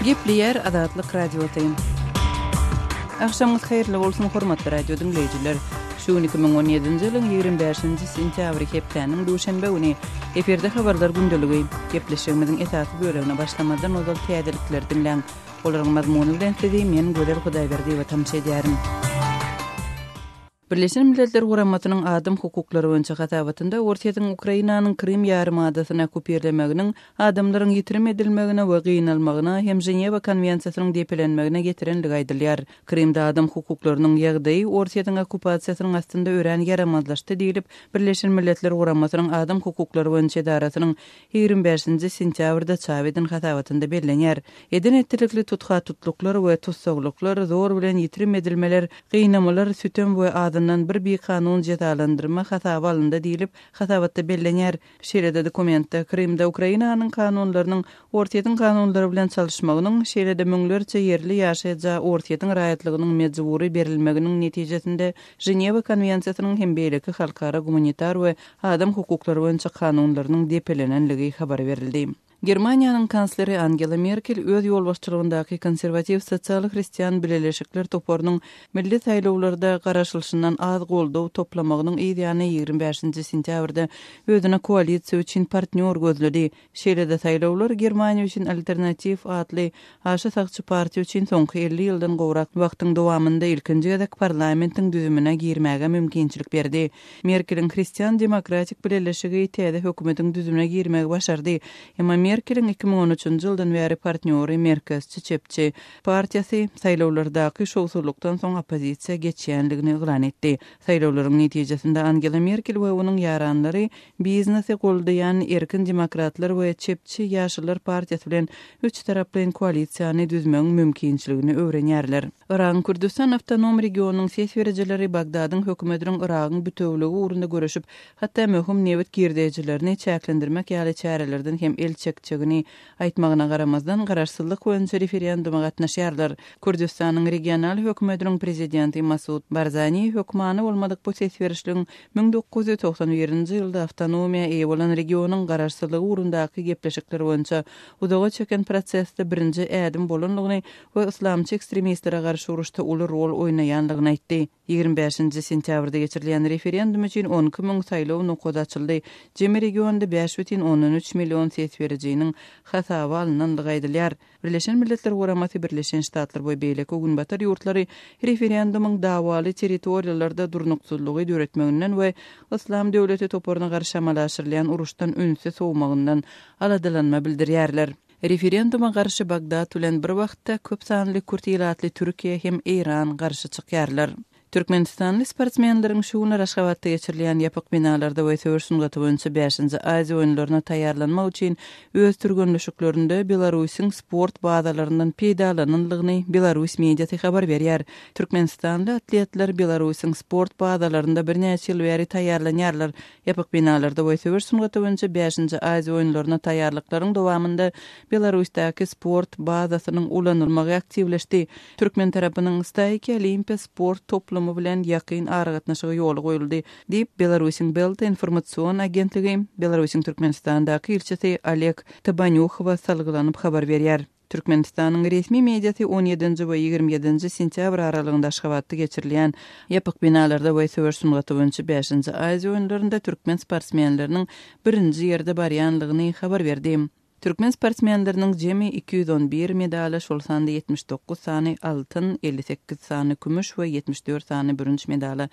Gepleýär Azatlyk Radiosy. Agşamyňyz haýyrly bolsun, hormatly radio diňleýjiler. Şu gün 2017-nji ýylyň 25-nji sentýabry hepdäniň duşenbe güni. Efirde habarlar gündeligi. Gepleşigimiziň esasy bölegine başlamazdan ozal täzelikleri diňläň. Olaryň mazmuny bilen sizi men Gözel Hudaýberdiýewa tanyş edýärin. Birleşen Milletler Guramasynyň adam hukuklary boýunça hasabatynda Orsýetiň Ukrainanyň Krym ýarymadasyny okkupirlemeginiň adamlaryň ýitirim edilmegine we gynalmagyna hem Ženewa konwensiýasynyň depelenmegine getirenligi aýdylýar. Krymda adam hukuklarynyň ýagdaýy Orsýetiň okkupasiýasynyň astynda örän ýaramazlaşdy diýlip, Birleşen Milletler Guramasynyň adam hukuklary boýunça edarasynyň 25-nji sentýabrda çap eden hasabatynda bellenýär. Eden-etdilikli tutha-tutluklar we tussaglyklar, zor bilen ýitirim edilmeler, gynamalar, sütem we azyndan bir bikanun jezalandyrma hasaba alyndy diýlip, hasabatda bellenýär. Şeýle-de dokumentde Krymda Ukrainanyň kanunlarynyň Orsýetiň kanunlary bilen çalyşmagynyň, şeýle-de müňlerçe ýerli ýaşaýja Orsýetiň raýatlygynyň mejbury berilmeginiň netijesinde Ženewa konwensiýasynyň hem beýleki halkara gumanitar we adam hukuklary boýunça kanunlarynyň depelenenligi habar berildi. Germaniýanyň kansleri Angela Merkel öz ýolbaşçylygyndaky konserwatiw sosial hristian bileleşikler toparynyň milli saýlawlarda garaşylyşyndan az goldaw toplamagynyň yz ýany 25-nji sentýabrda özüne koalisiýa üçin partnýor gözledi. Şeýle-de saýlawlar Germaniýa üçin alternatiw atly aşa sagçy partiýa üçin soňky 50 ýyldan gowrak wagtyň dowamynda ilkinji gezek parlamentiň düzümine girmäge mümkinçilik berdi. Merkeliň Hristian-demokratik bileleşigi täze hökümetiň düzümine girmegi başardy. Emma Merkeliň 2013-nji ýyldan bäri partnýory merkezçi çepçi partiýasy saýlawlardaky şowsuzlykdan soň oppozisiýa geçýändigini yglan etdi. Saýlawlaryň netijesinde Angela Merkel we onuň ýaranlary biznesi goldaýan Erkin demokratlar we çepçi Ýaşyllar partiýasy bilen üçtaraplaýyn koalisiýany düzmegiň mümkinçiligini öwrenýärler. Yragyň Kürdüstan awtonom regionynyň ses berijileri Bagdadyň hökümetiniň Yragyň bütewiligi ugrunda göreşip, hatda möhüm nebit girdejilerini çäklendirmek ýaly çärelerden hem el çekjegini aýtmagyna garamazdan, garaşsyzlyk boýunça referenduma gatnaşýarlar. Kürdüstanyň regional hökümetiniň prezidenti Masud Barzani hökmany bolmadyk bu ses berişligiň 1991-nji ýylda awtonomiýa eýe bolan regionyň garaşsyzlygy ugrundaky gepleşikler boýunça uzaga çeken prosesde birinji ädim bolandygyny we yslamçy ekstremistlere garşy uruşda uly rol oýnaýandygyny aýtdy. 25-nji sentýabrda geçirilýän referendum üçin 12 müň saýlaw nokady açyldy. Jemi regionda 5,3 million ses berijiniň hasaba alnandygy aýdylýar. Birleşen Milletler Guramasy, Birleşen Ştatlar we beýleki günbatar ýurtlary referendumyň dawaly territoriýalarda durnuksyzlygy döretmeginden we Yslam döwleti toparyna garşy amala aşyrylýan uruşdan ünsi sowmagyndan aladalanma bildirýärler. Referenduma garşy Bagdat bilen bir wagtda köp sanly kürt ilatly Türkiýe hem Eýran garşy çykýarlar. Türkmenistanly sportsmenleriň şu günler Aşgabatda geçirilýän ýapyk binalarda we söweş sungaty boýunça bäşinji Aziýa oýunlaryna taýýarlanmak üçin öz türgenleşiklerinde Belarusyň sport bazalaryndan peýdalanandygyny belarus mediasy habar berýär. Türkmenistanly atletler Belarusyň sport bazalarynda birnäçe ýyl bäri taýýarlanýarlar. Ýapyk binalarda we söweş sungaty boýunça bäşinji Aziýa oýunlaryna taýýarlyklaryň dowamynda Belarusdaky sport bazasynyň ulanylmagy aktiwleşdi. Türkmen tarapynyň Staýki Olimpiýa sport toplumy bilen ýakyn aragatnaşygy ýola goýuldy, diýip, Belarusyň Belta informasion agentligi Belarusyň Türkmenistandaky ilçisi Oleg Tabanýuhowa salgylanyp habar berýär. Türkmenistanyň resmi mediasy on ýedinji we 27-nji sentýabr aralygynda Aşgabatda geçirilýän ýapyk binalarda we söweş sungaty boýunça bäşinji Aziýa oýunlarynda türkmen sportsmenleriniň birinji ýerde barýanlygyny habar berdi. Türkmen sportsmenleriniň jemi 211 medala, şol sanda 79 sany altyn, 58 sany kümüş we 74 sany bürünç medala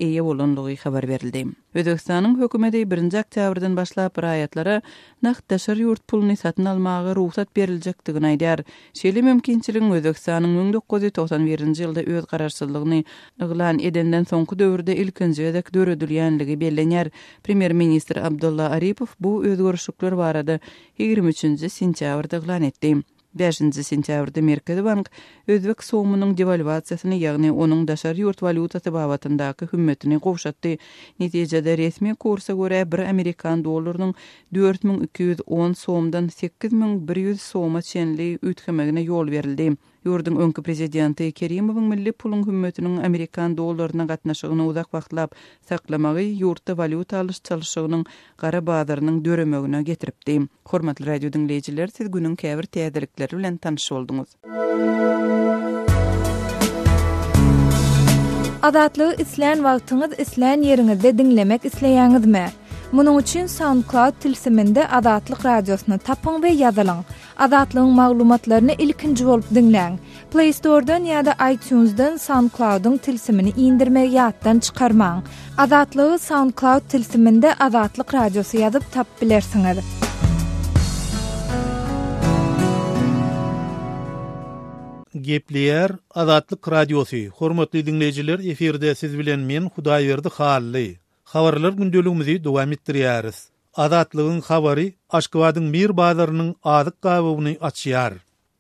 eýe bolanlygy habar berildi. Özbegistanyň hökümeti birinji oktýabrdan başlap raýatlara nagt daşary ýurt puluny satyn almaga rugsat beriljekdigini aýdýar. Şeýle mümkinçiligiň Özbegistanyň 1991-nji ýylda öz garaşsyzlygyny yglan edenden soňky döwürde ilkinji gezek döredilýänligi bellenýär. Premýer-ministr Abdulla Aripow bu özgerişlikler barada 23-nji sentýabrda yglan etdi. Bäşinji sentýabrda Merkezi bank özbek somynyň dewalwasiýasyny, ýagny onuň daşary ýurt walýutasy babatyndaky hümmetini gowşatdy. Netijede, resmi kursa görä, bir amerikan dollarynyň 4210 somdan 8100 soma çenli üýtgemegine ýol berildi. Ýurduň öňki prezidenti Kerimowyň milli puluň hümmetiniň amerikan dollaryna gatnaşygyny uzak wagtlap saklamagy ýurtda walýuta alyş-çalşygynyň gara bazarynyň döremegine getiripdi. Hormatly radio diňleýjiler, siz günüň käbir täzelikleri bilen tanyş bolduňyz. Azatlygy islän wagtyňyz, islän ýeriňizde diňlemek isleýäňizmi? Munuň üçin SoundCloud tilsiminde Azatlyk Radiosyny tapyň we ýazylyň. Azatlygyň maglumatlaryny ilkinji bolup diňläň. Play Store-dan ýa-da iTunes-dan SoundCloud-yň tilsimini indirmegi ýatdan çykarmaň. Azatlygy SoundCloud tilsiminde Azatlyk Radiosy ýazyp tapyp bilersiňiz. Gepleýär Azatlyk Radiosy, Hormatly diňleýjiler efirde siz bilen men Hudaýberdi Hally. Habarlar gündeligimizi dowam etdirýäris. Azatlygyň habary Aşgabadyň Mir bazarynyň azyk gabawyny açýar.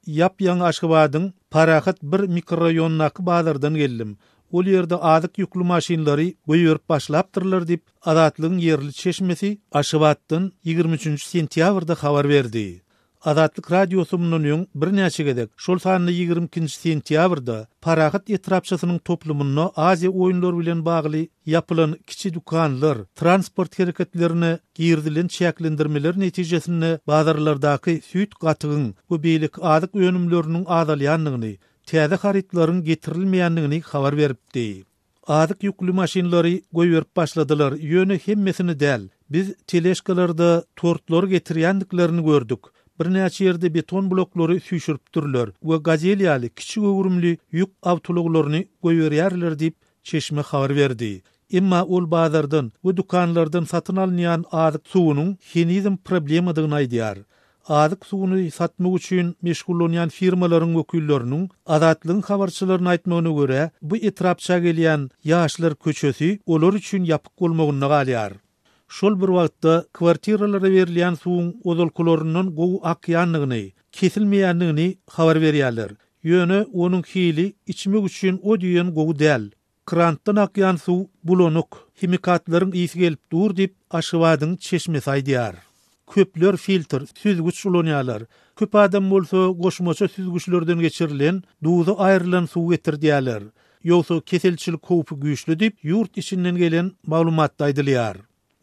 Ýap-ýaňy Aşgabadyň Parahat bir mikroraýonyndaky bazardan geldim. Ol ýerde azyk ýükli maşynlary goýberip başlapdyrlar diýip, Azatlygyň ýerli çeşmesi Aşgabatdan 23 sentýabrda habar berdi. Azatlyk Radiosy mundan öň birnäçe gezek, şol sanda 22-nji sentýabrda Parahat etrapçasynyň toplumynda Aziýa oýunlary bilen bagly ýapylan kiçi dükanlar, transport hereketlerine girizilen çäklendirmeler netijesinde bazarlardaky süýt-gatygyň we beýleki azyk önümleriniň azalýandygyny, täze harytlaryň getirilmeýändigini habar beripdi. Azyk ýükli maşynlary goýberip başladylar, ýöne hemmesini däl. Biz teležkalarda tortlary getirýändiklerini gördük. Birnäçe ýerde beton bloklary süýşüripdirler we Gazel ýaly kiçi göwrümli ýük awtoulaglaryny goýberýärler diýip, çeşme habar berdi. Emma ol bazardan we dükanlardan satyn alynýan azyk suwunyň henizem problemadygyny aýdýar. Azyk suwuny satmak üçin meşgullanýan firmalaryň wekilleriniň Azatlygyň habarçylaryna aýtmagyna görä, bu etrapça gelýän Ýaşlar köçesi olar üçin ýapyk bolmagynda galýar. Şol bir wagtda, kwartiralara berilýän suwuň ozalkylaryndan gowy akýandygyny, kesilmeýändigini habar berýärler. Ýöne onuň hili içmek üçin o diýen gowy däl. Krantdan akýan suw bulanyk, himikatlaryň ysy gelip dur diýip, Aşgabadyň çeşmesi aýdýar. Köpler filtr, süzgüç ulanýarlar. Köp adam bolsa goşmaça süzgüçlerden geçirilen, duzy aýrylan suw getirdýärler. Ýogsa keselçilik howpy güýçli diýip, ýurt içinden gelen maglumatda aýdylýar.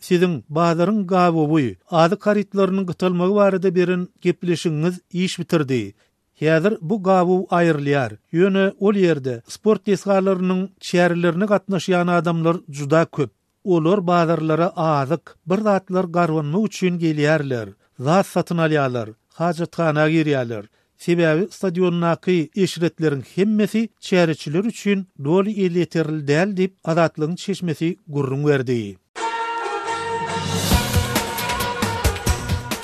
Siziň bazaryň gabawy, azyk harytlarynyň gytalmagy barada beren gepleşigiňiz iş bitirdi. Häzir bu gabaw aýrylýar. Ýöne ol ýerde sport desgalarynyň çärelerine gatnaşýan adamlar juda köp. Olar bazarlara azyk, bir zatlar garbanmak üçin gelýärler, zat satyn alýarlar, hajathana girýärler. Sebäbi stadiondaky eşretleriň hemmesi çäreçiler üçin doly elýeterli däl diýip, Azatlygyň çeşmesi gürrüň berdi.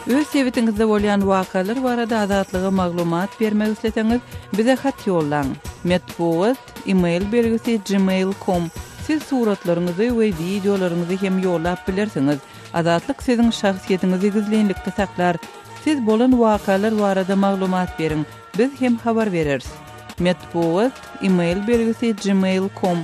Öz sebitiňizde bolýan wakalar barada Azatlyga maglumat bermek isleseňiz, bize hat ýollaň. Metbugat, e-mail belgisi gmail com. Siz suratlaryňyzy we wideolaryňyzy hem ýollap bilersiňiz. Azatlyk siziň şahsyýetiňizi gizlinlikde saklar. Siz bolan wakalar barada maglumat beriň, biz hem habar bereris. Metbugat, e-mail belgisi gmail com.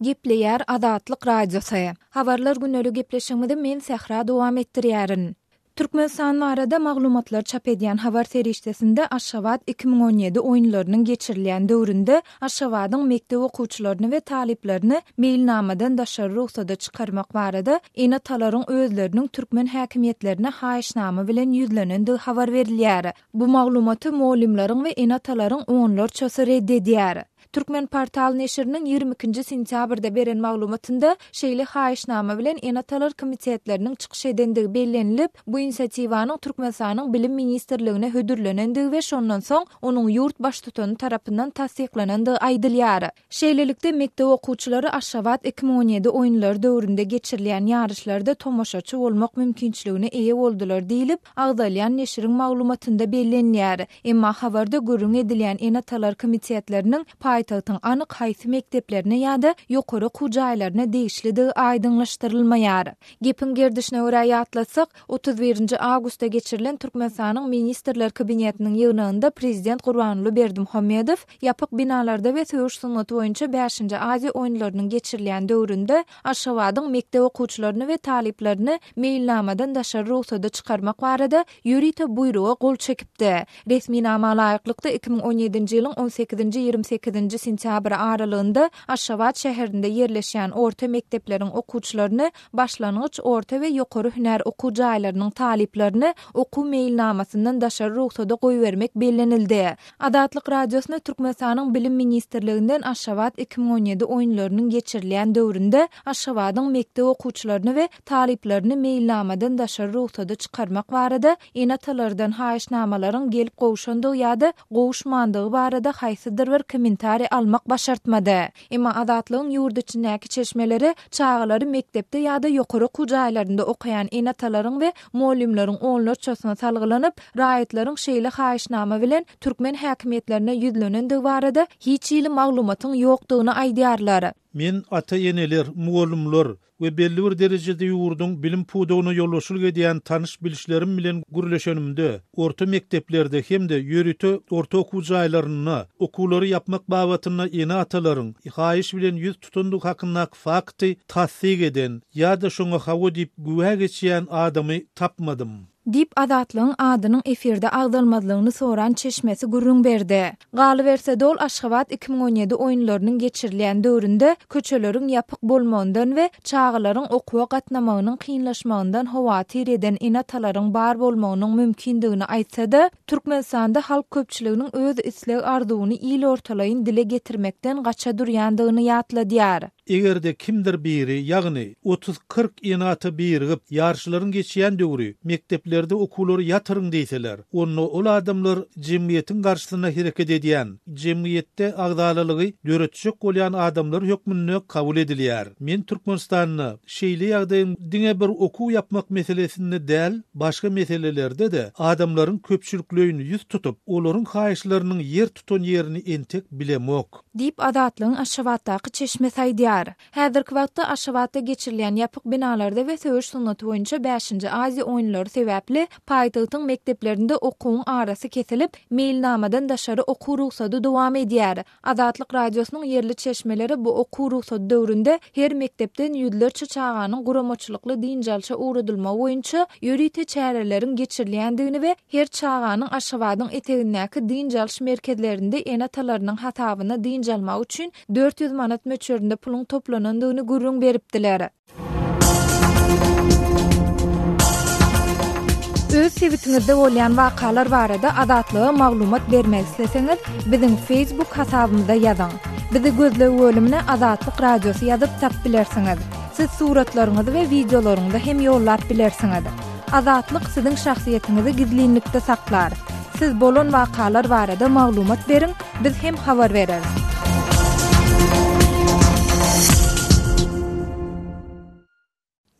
Gepleýär Azatlyk Radiosy. Habarlar güneli gepleşigimizi men Sähra dowam etdirýärin. Türkmenistan barada maglumatlar çap edýän habar serişdesinde Aşgabat 2017 oýunlarynyň geçirilýän döwründe Aşgabadyň mekdep okuwçylaryny we talyplaryny meýilnamadan daşary rugsada çykarmak barada ene-atalaryň özleriniň türkmen häkimiýetlerine haýyşnama bilen ýüzlenendigi habar berilýär. Bu maglumaty mugallymlaryň we ene-atalaryň onlarçasy ret edýär. Türkmenportal neşiriniň 22 nji sentýabrda beren maglumatynda şeýle haýyşnama bilen ene-atalar komitetleriniň çykyş edendigi bellenilip, bu inisiatiwanyň Türkmenistanyň Bilim ministrligine hödürlenendigi we şondan soň onuň ýurt baştutany tarapyndan tassyklanandygy aýdylýar. Şeýlelikde, mekdep okuwçylary Aşgabat 2017 oýunlary döwründe geçirilýän ýaryşlarda tomaşaçy bolmak mümkinçiligine eýe boldular diýlip, agzalýan neşiriň maglumatynda bellenilýär. Emma habarda gürrüňi edilýän ene-atalar komitetleriniň paýtagt. paýtagtyň anyk haýsy mekdeplerine ýa-da ýokary okuw jaýlaryna degişlidigi aýdyňlaşdyrylmaýar. Gepiň gerdişine görä ýatlatsak, 31 nji awgustda geçirilen Türkmenistanyň Ministrler Kabinetiniň ýygnagynda Prezident Gurbanguly Berdimuhamedow ýapyk binalarda we söweş sungaty boýunça bäşinji Aziýa oýunlarynyň geçirilýän döwründe Aşgabadyň mekdep okuwçylaryny we talyplaryny meýilnamadan daşary rugsada çykarmak barada ýörite buýruga gol çekipdi. Resminama laýyklykda, 2017-nji ýylyň on sekizinji-ýigrimi sekizinji sentýabry aralygynda Aşgabat şäherinde ýerleşýän orta mekdepleriň okuwçylaryny, başlangyç, orta we ýokary hünär okuw jaýlarynyň talyplaryny okuw meýilnamasyndan daşary rugsada goýbermek bellenildi. Azatlyk Radiosyna Türkmenistanyň Bilim ministrliginden Aşgabat 2017 oýunlarynyň geçirilýän döwründe Aşgabadyň mekdep okuwçylaryny we talyplaryny meýilnamadan daşary rugsada çykarmak barada ene-atalardan haýyşnamalaryň gelip gowşandygy ýa-da gowuşmandygy barada haýsydyr bir kommentariý almak başartmady. Emma Azatlygyň ýurt içindäki çeşmeleri çagalary mekdepde ýa-da ýokary okuw jaýlarynda okaýan ene-atalaryň we mugallymlaryň onlarçasyna salgylanyp, raýatlaryň şeýle haýyşnama bilen türkmen häkimiýetlerine ýüzlenendigi barada hiç hili maglumatyň ýokdugyny aýdýarlar. Men ata-eneler, mugallymlar we belli bir derejede ýurduň bilim pudagyna ýolbaşçylyk edýän tanyş-bilişlerim bilen gürleşenimde, orta mekdeplerde hem-de ýörite orta okuw jaýlarynda okuwlary ýapmak babatynda ene-atalaryň haýyş bilen ýüz tutandygy hakyndaky fakty tassyk eden ýa-da şoňa hawa diýip güwä geçýän adamy tapmadym. Diýip, Azatlygyň adynyň efirde agzalmazlygyny soran çeşmesi gürrüň berdi. Galyberse-de ol Aşgabat 2017 oýunlarynyň geçirilýän döwründe köçeleriň ýapyk bolmagyndan we çagalaryň okuwa gatnamagynyň kynlaşmagyndan howatyr eden ene-atalaryň bar bolmagynyň mümkindigini aýtsa-da, Türkmenistanda halk köpçüliginiň öz isleg-arzuwyny il ortalaýyn dile getirmekden gaça durýandygyny ýatladýar. Eger-de kimdir biri, ýagny otuz-kyrk ene-ata birigip, ýaryşlaryň geçýän döwri mekdeplerde okuwlary ýatyryň diýseler, onda ol adamlar jemgyýetiň garşysyna hereket edýän, jemgyýetde agzalalygy döretjek bolýan adamlar hökmünde kabul edilýär. Men Türkmenistanda şeýle ýagdaýyň diňe bir okuw ýapmak meselesinde däl, başga meselelerde-de adamlaryň köpçülikleýin ýüz tutup, olaryň haýyşlarynyň ýer tutan ýerini entek bilemok. Diýip, Azatlygyň Aşgabatdaky çeşmesi aýdýar. Häzirki wagtda Aşgabatda geçirilýän ýapyk binalarda we söweş sungaty boýunça bäşinji Aziýa oýunlary sebäpli paýtagtyň mekdeplerinde okuwyň arasy kesilip, meýilnamadan daşary okuw rugsady dowam edýär. Azatlyk Radiosynyň ýerli çeşmeleri bu okuw rugsady döwründe her mekdepden ýüzlerçe çaganyň guramaçylykly dynç alşa ugradylmagy boýunça ýörite çäreleriň geçirilýändigini we Her çaganyň Aşgabadyň etegindäki dynç alyş merkezlerinde ene-atalarynyň hasabyna dynç almagy üçin 400 manat möçberinde puluň toplanandygyny gürrüň beripdiler. Öz sebitiňizde bolýan wakalar barada Azatlyga maglumat bermek isleseňiz, biziň Facebook hasabymyza ýazyň. Bizi gözleg bölümine Azatlyk Radiosy ýazyp tapyp bilersiňiz. Siz suratlaryňyzy we wideolaryňyzy hem ýollap bilersiňiz. Azatlyk siziň şahsyýetiňizi gizlinlikde saklar. Siz bolan wakalar barada maglumat beriň, biz hem habar bereris.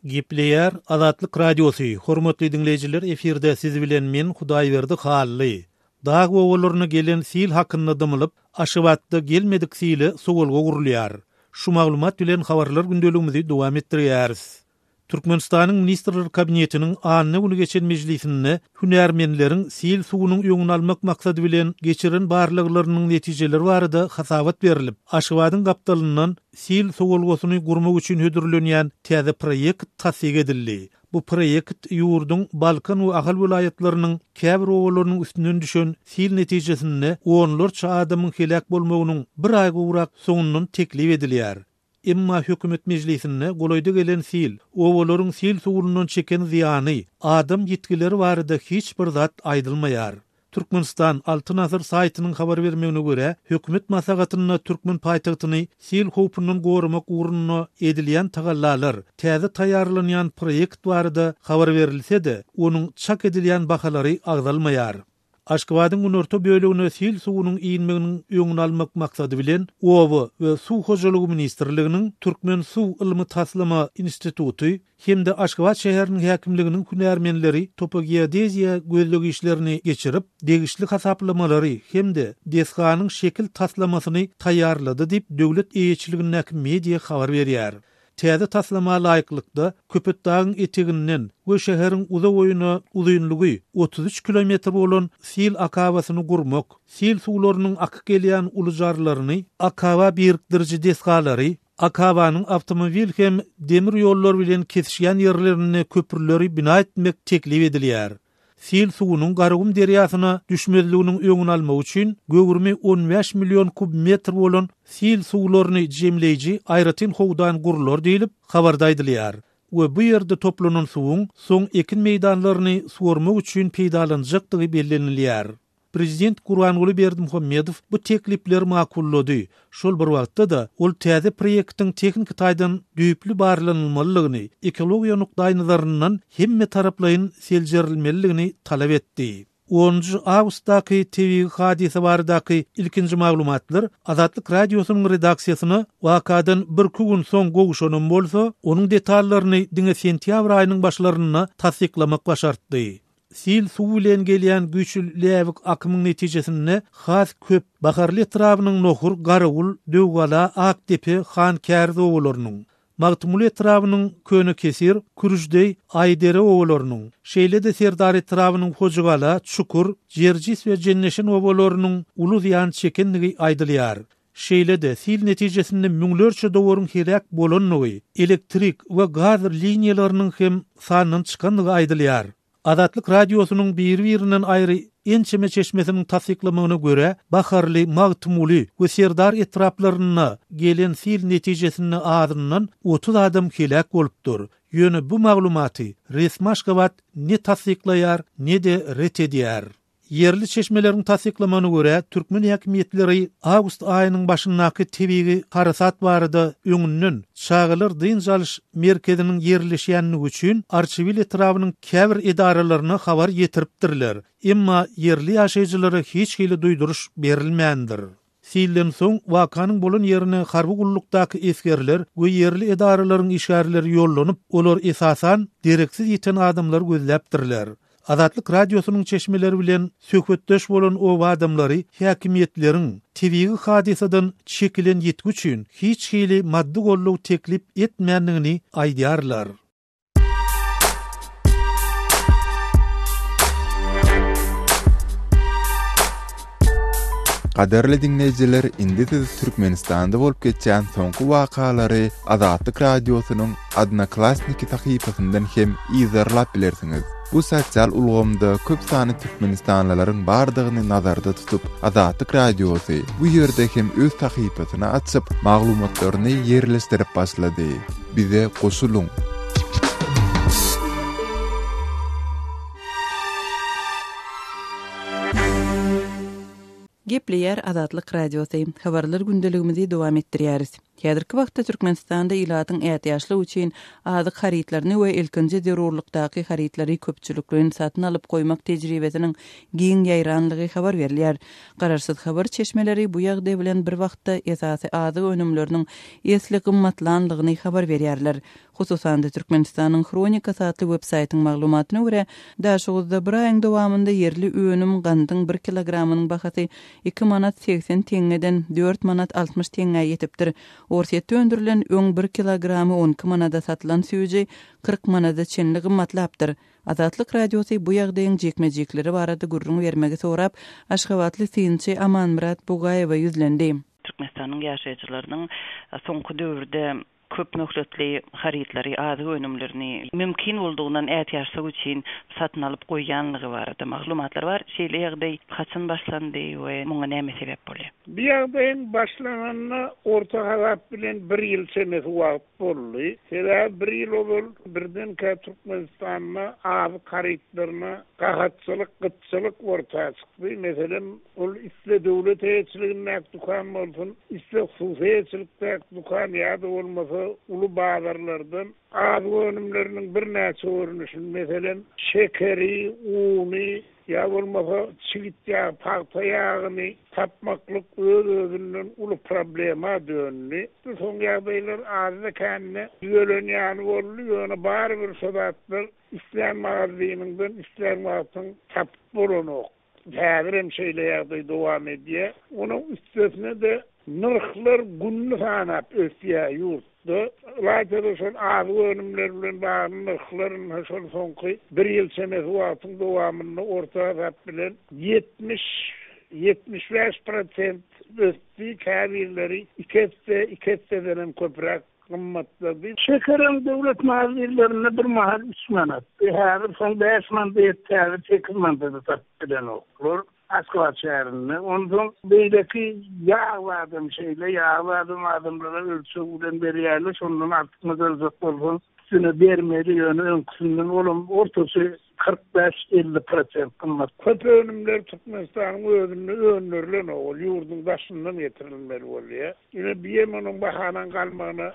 Gepleýär Azatlyk Radiosy, Hormatly diňleýjiler efirde siz bilen men Hudaýberdi Hally. Dag obalaryna gelen sil hakynda dymylyp, Aşgabatda gelmedik sile sowalga gurulýar. Şu maglumat bilen habarlar gündeligimizi dowam etdirýäris. Türkmenistanyň Ministrler Kabinetiniň anna güni geçen mejlisinde hünärmenleriň sil suwunyň öňüni almak maksady bilen geçiren barlaglarynyň netijeleri barada hasabat berlip, Aşgabadyň gapdalyndan sil sowalgasyny gurmak üçin hödürlenýän täze proýekt tassyk edildi. Bu proýekt ýurduň Balkan we Ahal welaýatlarynyň käbir obalarynyň üstünden düşen sil netijesinde onlarça adamyň heläk bolmagynyň bir aý gowrak soňundan teklip edilýär. Emma hökümet mejlisinde golaýda gelen sil, obalaryň sil suwundan çeken zyýany, adam ýitgileri barada hiç bir zat aýdylmaýar. Türkmenistan, Altyn asyr saýtynyň habar bermegine görä, hökümet maslahatynda türkmen paýtagtyny sil howpundan goramak ugrunda edilýän tagallalar, täze taýýarlanýan proýekt barada habar berilse-de, onuň çak edilýän bahalary agzalmaýar. Aşgabadyň günorta bölegine sil suwunyň inmeginiň öňüni almak maksady bilen, Oba we suw hojalygy ministrliginiň Türkmen suw ylmy-taslama instituty hem-de Aşgabat şäheriniň häkimliginiň hünärmenleri topogeodeziýa gözleg işlerini geçirip, degişli hasaplamalary hem-de desganyň şekil taslamasyny taýýarlady diýip, döwlet eýeçiligindäki media habar berýär. Täze taslama laýyklykda, Köpetdagyň eteginden we şäheriň uzaboýuna uzynlygy 33 kilometr bolan sil akabasyny gurmak, sil suwlarynyň akyp gelýän uly jarlaryny akaba birikdiriji desgalary, akabanyň awtomobil hem demir ýollar bilen kesişýän ýerlerinde köprüleri bina etmek teklip edilýär. Sil suwunyň Garagum derýasyna düşmezliginiň öňüni almak üçin göwrümi 15 million kub metr bolan sil suwlaryny jemleýji aýratyn howdan gurlar diýlip, habarda aýdylýar we bu ýerde toplanan suwuň soň ekin meýdanlaryny suwarmak üçin peýdalanjakdygy bellenilýär. Prezident Gurbanguly Berdimuhamedow bu teklipleri makullady. Şol bir wagtda-da, ol täze proýektiň tehniki taýdan düýpli barlanylmalydygyny, ekologiýa nukdaýnazaryndan hemmetaraplaýyn seljerilmelidigini talap etdi. Onunjy awgustdaky tebigy hadysa baradaky ilkinji maglumatlar Azatlyk Radiosynyň redaksiýasyna wakadan birki gün soň gowşanam bolsa, onuň detallaryny diňe sentýabr aýynyň başlarynda tassyklamak başartdy. Sil suw bilen gelýän güýçli läbik akymyň netijesinde has köp Baharly etrabynyň Nohur, Garawul, Döwgala, Akdepe, Hankäriz obalarynyň, Magtymguly etrabynyň Könekesir, Kürüždeý, Aýdere obalarynyň, şeýle-de Serdar etrabynyň Hojagala, Çukur, Jerjis we Jenneşen obalarynyň uly zyýan çekendigi aýdylýar. Şeýle-de, sil netijesinde müňlerçe dowaryň heläk bolandygy, elektrik we gaz liniýalarynyň hem sandan çykandygy aýdylýar. Azatlyk Radiosynyň biri-birinden aýry ençeme çeşmesiniň tassyklamagyna görä, Baharly, Magtymguly we Serdar etraplarynda gelen sil netijesinde azyndan 30 adam heläk bolupdyr. Ýöne bu maglumaty resmi Aşgabat ne tassyklaýar, ne-de ret edýär. Ýerli çeşmeleriň tassyklamagyna görä, türkmen häkimiýetleri awgust aýynyň başyndaky tebigy harasat barada öňünden, çagalar dynç alyş merkeziniň ýerleşýänligi üçin Arçabil etrabynyň käbir edaralaryna habar ýetiripdirler, emma ýerli ýaşaýjylara hiç hili duýduryş berilmändir. Silden soň wakanyň bolan ýerine harby gullukdaky esgerler we ýerli edaralaryň işgärleri ýollanyp, olar esasan dereksiz ýiten adamlary gözläpdirler. Azatlyk Radiosynyň çeşmeleri bilen söhbetdeş bolan oba adamlary häkimiýetleriň tebigy hadysadan çekilen ýitgi üçin hiç hili maddy goldaw teklip etmändigini aýdýarlar. Gadyrly diňleýjiler, indi siz Türkmenistanda bolup geçýän soňky wakalary Azatlyk Radiosynyň Odnoklassniki sahypasyndan hem yzarlap bilersiňiz. Bu sosial ulgamda köp sanly türkmenistanlylaryň bardygyny nazarda tutup, Azatlyk Radiosy bu ýerde hem öz sahypasyny açyp, maglumatlaryny ýerleşdirip başlady. Bize goşulyň! Gepleýär Azatlyk Radiosy. Habarlar gündeligimizi dowam etdirýäris. Häzirki wagtda Türkmenistanda ilatyň ätiýaçlyk üçin azyk harytlaryny we ilkinji zerurlykdaky harytlary köpçülikleýin satyn alyp goýmak tejribesiniň giň ýaýranlygy habar berilýär. Garaşsyz habar çeşmeleri bu ýagdaý bilen bir wagtda esasy azyk önümleriniň esli gymmatlanlygyny habar berýärler. Hususan-da, Türkmenistanyň Hronikasy atly websaýtyň maglumatyna görä, Daşoguzda bir aýyň dowamynda ýerli önüm gandyň bir kilogramynyň bahasy iki manat 80 teňňeden dört manat 60 teňňä ýetipdir. Orsýetde öndürilen öň bir kilogramy 12 manada satylan süýji 40 manada çenli gymmatlapdyr. Azatlyk Radiosy bu ýagdaýyň jikme-jikleri barada gürrüň bermegi sorap, aşgabatly synçy Amanmyrat Bugaýewe ýüzlendi. Türkmenistanyň ýaşaýjylarynyň soňky döwürde köp möhletli harytlary, azyk önümlerini mümkin boldugyndan ätiýaçlyk üçin satyn alyp goýýanlygy barada maglumatlar bar. Şeýle ýagdaý haçan başlandy we muňa näme sebäp bolýar? Bu ýagdaýyň başlananyna orta hasap bilen bir ýyl çemesi wagt boldy. Sebäbi bir ýyl ozal birdenkä Türkmenistanda azyk harytlaryna gahatçylyk, gytçylyk orta çykdy. Meselem, ol isle döwlet eýeçiligindäki dükan bolsun, isle hususy eýeçilikdäki dükan ýa-da bolmasa. bolmasa uly bazarlardan azyk önümleriniň birnäçe görnüşini, meselem, şekeri, uny, ýa bolmasa çigit ýagy, pagta ýagyny tapmaklyk öz-özünden uly problema döndi. Soň ýagdaýlar azda-kände düzelen ýaly boldy, ýöne barybir şo zatlar islän magazynyňdan islän wagtyň tapyp bolanok. Häzirem şeýle ýagdaý dowam edýär. Onuň üstesine-de nyrhlar gününi sanap ösýär ýurtda. Ylaýta-da şol azyk önümleri bilen bagly nyrhlar ynha şol soňky bir ýyl çemesi wagtyň dowamynda orta hasap bilen 70, 75 prosent ösdi, käbirleri iki esse, iki essedenem köpräk gymmatlady. Şekerem döwlet magazynlarynda bir mahal üç manatdy. Häzir soň bäş manada ýetdi, häzir sekiz manada-da satyp bilenoklar Aşgabat şäherinde. Onsoň beýleki ýag zadam şeýle, ýag zadam adamlara ölçeg bilen berýärler, şondan artykmaç aljak bolsaň üstüne bermeli, ýöne öňküsinden olam ortaça 45, 50 prosent gymmat. Köp önümler Türkmenistanyň özünde öndürilenok, ol ýurduň daşyndan getirilmeli bolýar. Ine, biýem onuň bahanyň galmagyna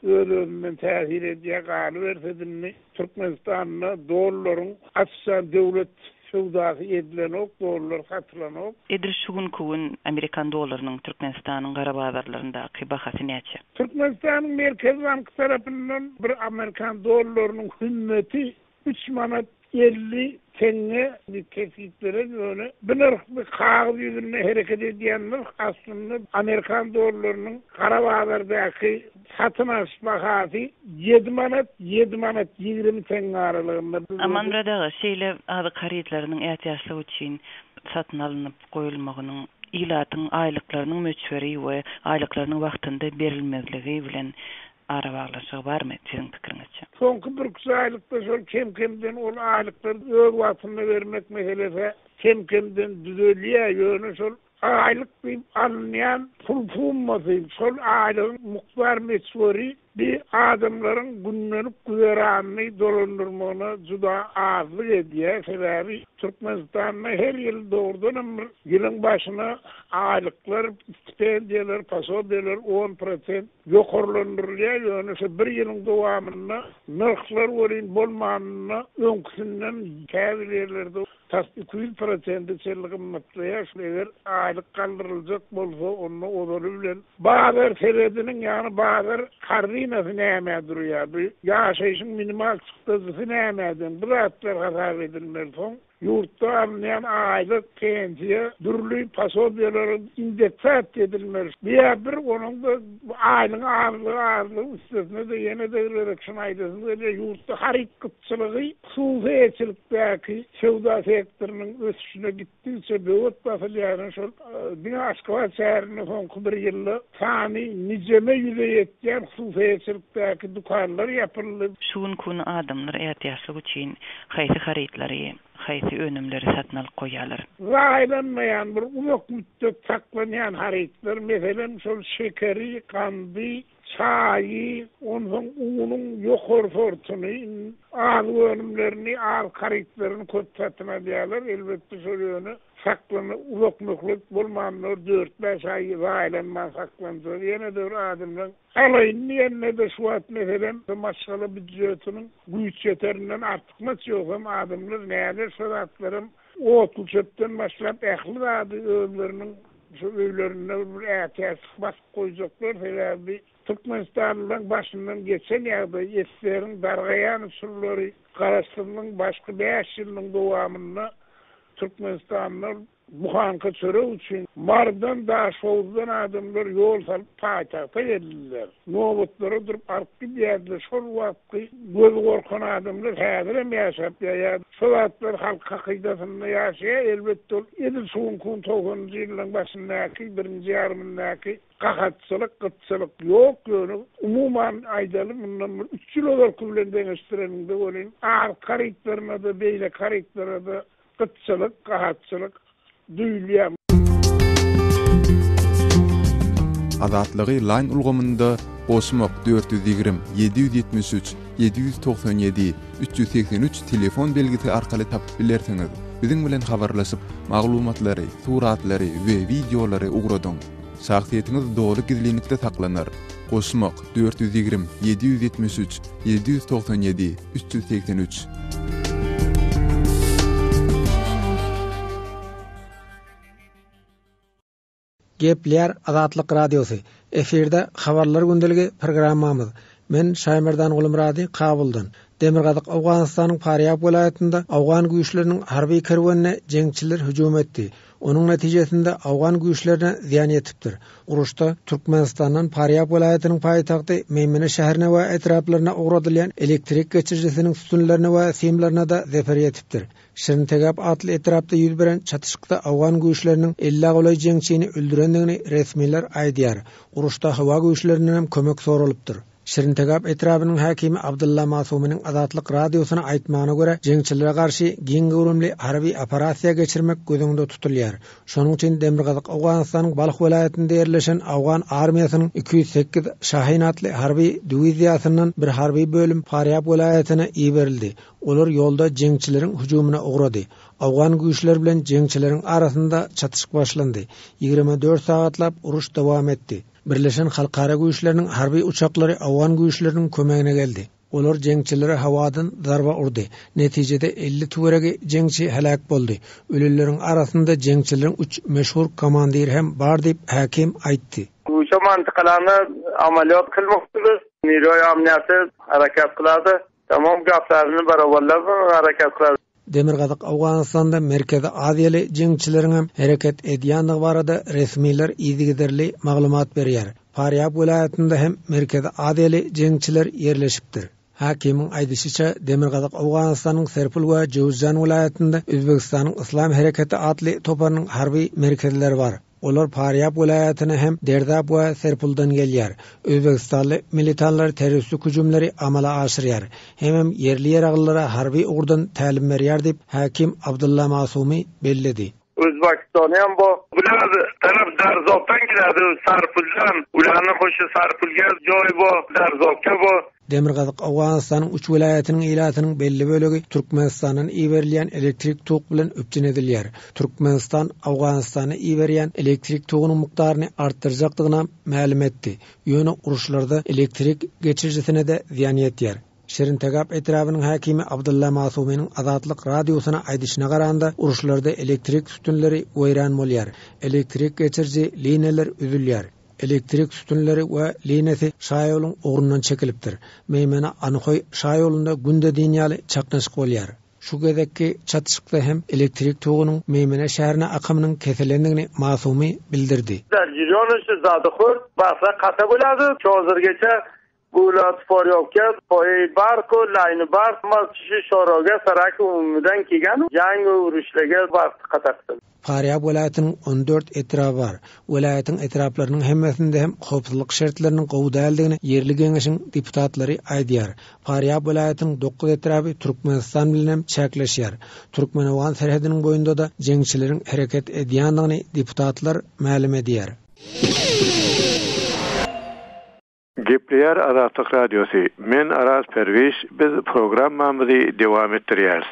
öz-özünden täsir edýär. Galyberse-de indi Türkmenistanda dollaryň açjan döwlet söwdasy edilenok, dollar satylanok. Edil şu günki gün amerikan dollarynyň Türkmenistanyň gara bazarlaryndaky bahasy näçe? Türkmenistanyň Merkezi banky tarapyndan bir amerikan dollarynyň hümmeti Üç manat 50 teňňe diýip kesgitlenen, ýöne bu nyrh bir kagyz ýüzünde hereket edýän nyrh, aslynda amerikan dollarynyň gara bazardaky satyn alyş bahasy ýedi manat, ýedi manat 20 teňňe aralygynda. Amanmyrat aga, şeýle azyk harytlarynyň ätiýaçlyk üçin satyn alnyp goýulmagynyň ilatyň aýlyklarynyň möçberi we aýlyklarynyň wagtynda berilmezligi bilen Arabaglanyşygy barmy siziň pikiriňizçe? Soňky birküç aýlykda şol kem-kemden ol aýlyklary öz wagtynda bermek meselesi kem-kemden düzelýär, ýöne şol aýlyk diýip alynýan pul summasy, şol aýlygyň mukdar möçberi bir adamlaryň gündelik güzeranyny dolandyrmagyna juda azlyk edýär. Sebäbi Türkmenistanda her ýyl dogrudanam bir ýylyň başyna aýlyklar, stipendiýalar, posobiýalar 10 prosent ýokarlandyrylýar, ýöne şu bir ýylyň dowamynda nyrhlar welin bolmanynda öňküsinden käbir ýerlerde tas 200 prosente çenli gymmatlaýar. Eger aýlyk galdyryljak bolsa, onda ozaly bilen bazar sebediniň, ýagny bazar korzinasy nämä durýar, bu ýaşaýşyň minimal çykdajysy nämäden, bu zatlar hasap edilmeli. Soň Ýurtda alynýan aýlyk, pensiýa, dürli posobiýaleriň indeksasiýa edilmegi. Bu-ýa bir, onuň-da aýlygyň azlygy azlygy, üstesine-de ýene-de bir gezek şuny aýdasym gelýär, ýurtda haryt gytçylygy hususy eýeçilikdäki söwda sektorynyň ösüşine gitdigiçe böwet basylýar. Şol diňe Aşgabat şäherinde soňky bir ýylda sany nijeme ýüze ýetýän hususy eýeçilikdäki dükanlar ýapyldy. Şu günki gün adamlar ätiýaçlyk üçin haýsy harytlary, haýsy önümleri satyn alyp goýýarlar? Zaýalanmaýan, bir uzak mütdet saklanýan harytlar, meselem, şol şekeri, gandy, çaýy, onsoň unuň ýokary sortuny, azyk önümlerini, azyk harytlaryny köp satyn alýarlar. Elbetde, şol ýöne saklana uzak möhlet bolmandyr, dört-bäş aý zaýalanman saklansa, ýene-de bir adamlaryň Alaýyn diýende-de şu wagt meselem maşgala býudjetiniň güýç ýeterinden artykmaç ýogsam adamlar näler şo zatlaram otluçöpden başlap ähli zady özleriniň şu öýlerinde bir ätiýaçlyk basyp goýjaklar sebäbi türkmenistanlylaryň başyndan geçen ýagdaý SSR-iň dargaýan uçurlary garaşsyzlygyň başky bäş ýylynyň dowamynda Türkmenistanda Buhanka çörek üçin Marydan, Daşhowuzdan adamlar ýol salyp paýtagta geldiler. Nobatlara durup alyp gidýärdiler. Şol wagtky gözi gorkan adamlar häzirem ýaşap ýa şo zatlar halk hakydasynda ýaşaýar. Elbetde ol edil şu günki gün togsanynjy ýyllaryň başyndaky, birinji ýarymyndaky gahatçylyk, gytçylyk ýok. Ýöne umuman aýdaly mundan bir üç ýyl ozalky bilen deňeşdireniňde welin azyk harytlaryna-da, beýleki harytlara-da Gytçylyk, gahatçylyk duýulýar. Azatlygy Line ulgamynda goşmak 420 773 797 383 telefon belgisi arkaly tapyp bilersiňiz. Biziň bilen habarlaşyp, maglumatlary, suratlary we wideolary ugradyň. Şahsyýetiňiz doly gizlinlikde saklanar. Goşmak, 420 773 797 383. Gepleýär Azatlyk Radiosy, Efirde Habarlar gündeligi programmamyz. Men Şaýmerdan Gulmyrady Kabuldan. Demirgazyk Owganystanyň Farýab welaýatynda owgan güýçleriniň harby kerwenine jeňçiler hüjüm etdi. Onuň netijesinde owgan güýçlerine zyýan ýetipdir. Uruşda Türkmenistandan Farýab welaýatynyň paýtagty Meýmene şäherine we etraplaryna ugradylýan elektrik geçirijisiniň sütünlerine we simlerine-de zeper ýetipdir. Şirintegap atly etrapda ýüz beren çatyşykda owgan güýçleriniň ellä golaý jeňçini öldürendigini resmiler aýdýar. Uruşda howa güýçlerindenem kömek soralypdyr. Şirintegap etrabynyň häkimi Abdylla Masumynyň Azatlyk Radiosyna aýtmagyna görä, jeňçilere garşy giň göwrümli harby operasiýa geçirmek göz öňünde tutulýar. Şonuň üçin Demirgazyk Owganystanyň Balh welaýatynda ýerleşen owgan armiýasynyň 208 Şahin atly harby diwiziýasyndan bir harby bölüm Farýab welaýatyna iberildi. Olar ýolda jeňçileriň hüjümine ugrady. Owgan güýçleri bilen jeňçileriň arasynda çatyşyk başlandy. 24 sagatlap uruş dowam etdi. Birleşen halkara güýçleriniň harby uçaklary owgan güýçleriniň kömegine geldi. Olar jeňçilere howadan zarba urdy. Netijede 50 töweregi jeňçi heläk boldy. Ölenleriň arasynda jeňçileriň üç meşhur komandiri hem bar diýip, häkim aýtdy. Şu mantykalany amaliyot kylmakdyr. Niroý amniýaty harakat kylady. Tamam gaplaryny barabarlap harakat kylar. Demirgazyk Owganystanda Merkezi Aziýaly jeňçileriňem hereket edýändigi barada resmiler yzygiderli maglumat berýär. Farýab welaýatynda hem Merkezi Aziýaly jeňçiler ýerleşipdir. Häkimiň aýdyşyça, Demirgazyk Owganystanyň Serpul we Jöwüzjan welaýatynda Özbegistanyň Yslam hereketi atly toparynyň harby merkezleri bar. Olar Farýab welaýatyna hem Derdap we Serpuldan gelýär. Özbegistanly militanlar terroristik hüjümleri amala aşyrýar. Hemem ýerli ýaraglylara harby ugurdan tälim berýär diýip, häkim Abdylla Masumi belledi. Özbegistany hem bu. Bular tarap Darzopdan geladi, Sarpuldan. Ularny hoşy Sarpulga joý bu, Darzopga bu. Demirgazyk Owganystanyň üç welaýatynyň ilatynyň belli bölegi Türkmenistandan iberilýän elektrik tok bilen üpjün edilýär. Türkmenistan Owganystana iberýän elektrik togunyň mukdaryny artdyrjakdygynam mälim etdi. Ýöne uruşlarda elektrik geçirijisine-de zyýan ýetýär. Şirintegap etrabynyň häkimi Abdylla Masumynyň Azatlyk Radiosyna aýdyşyna garanda, uruşlarda elektrik sütünleri weýran bolýar, elektrik geçiriji liniýalar üzülýär. Elektrik sütünleri we liniýasy şaýoluň ugrundan çekilipdir. Meýmene-Anhoý şaýolunda günde diýen ýaly çaknyşyk bolýar. Şu gezekki çatyşykda hem elektrik togunyň Meýmene şäherine akymynyň kesilendigini Masumy bildirdi. Jirionyşy zady hurt basra kata bolady çozurgeçe Gulat Forýowka poýy barku laýny bar masşy şoroga saraki umumydan kigan jang uruşlege wagt katakdy. Farýab welaýatynyň 14 etraby bar. Welaýatyň etraplarynyň hemmesinde hem howpsuzlyk şertleriniň gowy däldigini ýerli geňeşiň deputatlary aýdýar. Farýab welaýatynyň dokuz etraby Türkmenistan bilen hem çäkleşýär. Türkmen-owgan serhediniň boýunda-da jeňçileriň hereket edýändigini deputatlar mälim edýär. Gepleýär Azatlyk Radiosy, Men Araz Perwiş, biz programmamyzy dewam etdirýäris.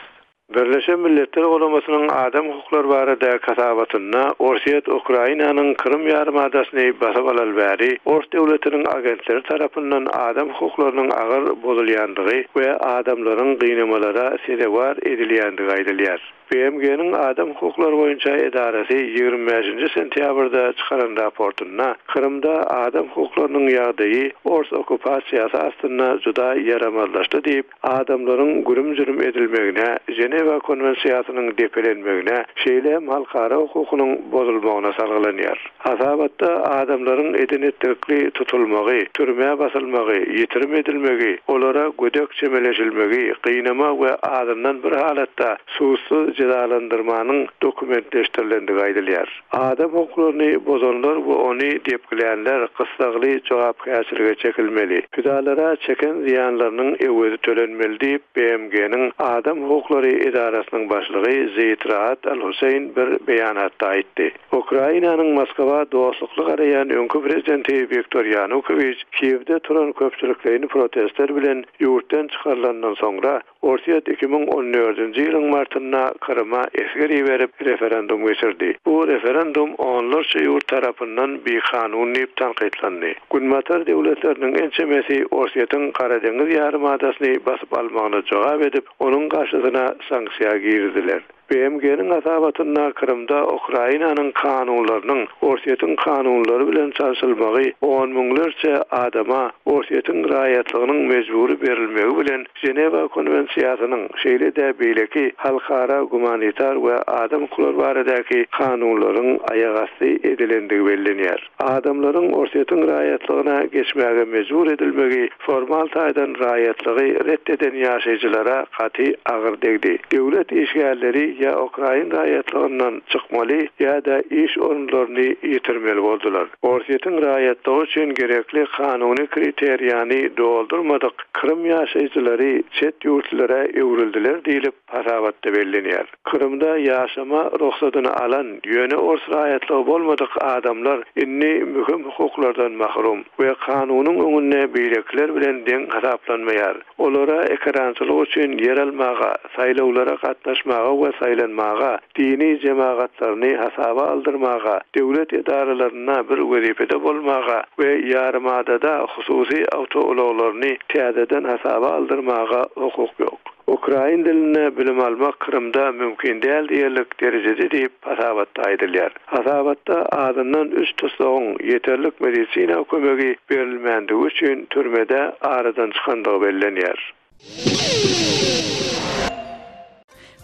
Birleşen Milletler Guramasynyň adam hukuklary baradaky hasabatynda Orsýet Ukrainanyň Krym ýarymadasyny basyp alaly bäri ors döwletiniň agentleri tarapyndan adam hukuklarynyň agyr bozulýandygy we adamlaryň gynamalara sezewar edilýändigi aýdylýar. BMG-niň Adam hukuklary boýunça edarasy 25-nji sentýabrda çykaran raportynda Krymda adam hukuklarynyň ýagdaýy ors okkupasiýasy astynda juda ýaramazlaşdy diýip, adamlaryň gürüm-jürüm edilmegine, Ženewa konwensiýasynyň depelenmegine, şeýle hem halkara hukukynyň bozulmagyna salgylanýar. Hasabatda adamlaryň eden-etdilikli tutulmagy, türmä basylmagy, ýitirim edilmegi, olara gödek çemeleşilmegi, gynama we azyndan bir halatda sudsuz jezalandyrmanyň dokumentleşdirilendigi aýdylýar. Adam hukuklaryny bozanlar we ony depgilänler gyssagly jogapkärçilige çekilmeli, pidalara çeken zyýanlarynyň öwezi tölenmeli diýip, BMG-niň Adam hukuklary. edarasynyň başlygy Zeýd Raad Al-Husseýn bir beýanatda aýtdy. Ukrainanyň Moskwa dostlukly garaýan öňki prezidenti Wiktor Ýanukowiç Kiýewde turan köpçülikleýin protestler bilen ýurtdan çykarylandan soňra, Orsýet 2014-nji ýylyň martynda Kryma esger iberip, referendum geçirdi. Bu referendum onlarça ýurt tarapyndan bikanun diýip tankytlandy. Günbatar döwletleriniň ençemesi Orsýetiň Gara deňiz ýarymadasyny basyp almagyna jogap edip, onuň garşysyna sanksiýa girizdiler. BMG-niň hasabatynda Krymda Ukrainanyň kanunlarynyň Orsýetiň kanunlary bilen çalşylmagy on müňlerçe adama Orsýetiň raýatlygynyň mejbury berilmegi bilen Ženewa konwensiýasynyň, şeýle-de beýleki halkara gumanitar we adam hukuklary baradaky kanunlaryň aýagasty edilendigi bellenýär. Adamlaryň Orsýetiň raýatlygyna geçmäge mejbur edilmegi formal taýdan raýatlygy ret eden ýaşaýjylara gaty agyr degdi. Döwlet işgärleri ýa ukrain raýatlygyndan çykmaly ýa-da iş orunlaryny ýitirmeli boldular. Orsýetiň raýatlygy üçin gerekli kanuny kriteriýany doldurmadyk Krym ýaşaýjylary çet ýurtlylara öwrüldiler diýlip, hasabatda bellenýär. Krymda ýaşama rugsadyny alan, ýöne ors raýatlygy bolmadyk adamlar indi möhüm hukuklardan mahrum we kanunyň öňünde beýlekiler bilen deň hasaplanmaýar. Olara ekerançylyk üçin ýer almaga, saýlawlara gatnaşmaga we saýlanmaga, dini jemagatlaryny hasaba aldyrmaga, döwlet edaralarynda bir wezipede bolmaga we ýarymadada hususy awtoulaglaryny täzeden hasaba aldyrmaga hukuk ýok. Ukrain dilinde bilim almak Krymda mümkin däl diýerlik derejede diýip, hasabatda aýdylýar. Hasabatda azyndan üç tussagyň ýeterlik medisina kömegi berilmändigi üçin türmede aradan çykandygy bellenýär.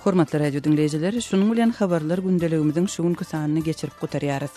Hormatly radio diňleýjiler, şunuň bilen Habarlar gündeligimiziň şu günki sanyny geçirip gutarýarys.